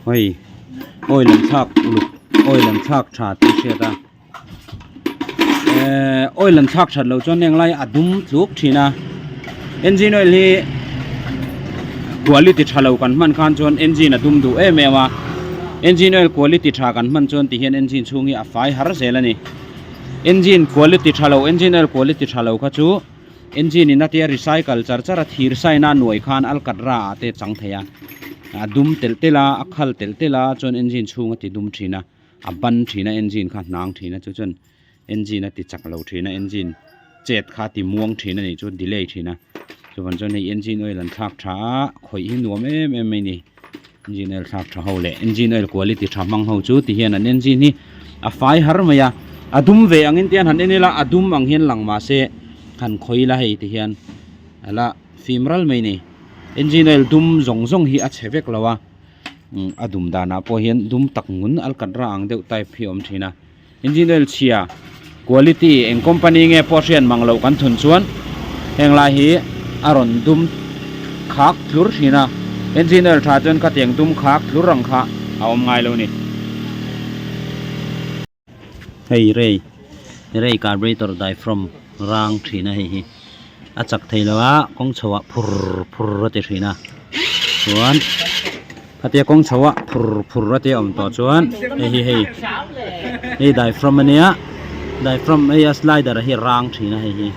Hei oil an thlak uluk oil an thlak tha tih a hriat a ehh oil an thlak that loh chuan heng lai a dum tluk thin a engine oil hi quality tha lo kan hman khan chuan engine a dum duh em em a engine oil quality tha kan hman chuan ti hian engine chhung hi a fai har zel a ni engine quality tha lo engine oil quality tha lo kha chu engine in a tia recycle char char a thir sign a nuai khan alkatra ah te a chang thei a a dum telh telh a a khal telh telh a chuan engine chhung a ti dum thin a. a ban thin a engine kha a hnang thin a chu chuan engine a ti chak lo thin a engine chet kha a ti muang thin a nih chu delay thin a chuvan chuan hei engine oil an thlak tha a khawih hi nuam em em mai a ni engine oil thlak tha ho leh engine oil quality tha hmang ho chu ti hian an engine hi a fai har mai a a dum ve angin te hian han en ila a dum ang hian lang mahse han khawi ila hei ti hian ala fim ral mai a ni engine oil dum zawng zawng hi a chhe vek lo a. A dum danah pawh hian dum tak ngun alkatra ang deuh type hi a awm thin a engine oil chhia quality eng company nge pawh hriat mang loh kan thun chuan heng lai hi a rawn dum khak tlur thin a engine oil tha chuan khatiang dum khak tlur ang kha a awm ngai lo a ni. Hei rei rei carburetor diaphragm rang thin a hei hi a chak thei lo a kawng chho ah phur phur a ti thin a chuan khatia kawng chho ah phur phur a tia awm tawh chuan hei hi hei hei diaphragm ania diaphragm hei a slider hi rang thin a hei hi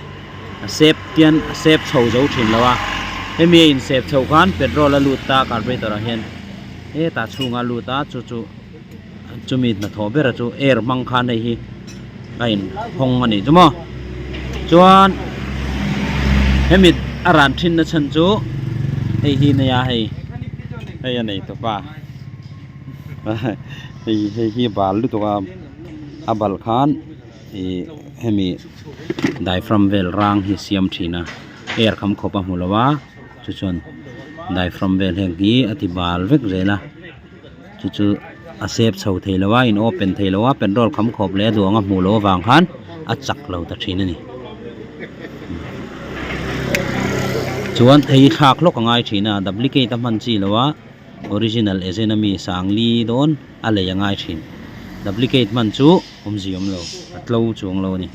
a sep tian a sep chho zo thin lo a hemi a in sep chhoh khan petrol a lut ta carburetor ah hian hetah chhungah a lut a chu chu. Chumi hnathawh bera chu air hmang khan hei hi a in hawng a nih chu maw chuan hemi a ran thin na chhan chu hei hi nia hei hei a nei tawp a hei hei hi bal lutuk a a bal khan ih hemi diaphragm vel rang hi a siam thin a air kham khawp a hmu lo a chu chuan diaphragm vel heng hi a ti bal vek zel a. Chu chu a sep chho thei lo a in open thei lo a petrol kham khawp leh a duh anga hmuh loh avang khan a chak lo ta thin a ni chuan hei hi thlak hlawk a ngai thin a duplicate a hman chi lo a original agent ami sangli dawn a lei a ngai thin duplicate hman chu awmzia awm lo a tlo chuang lo a ni.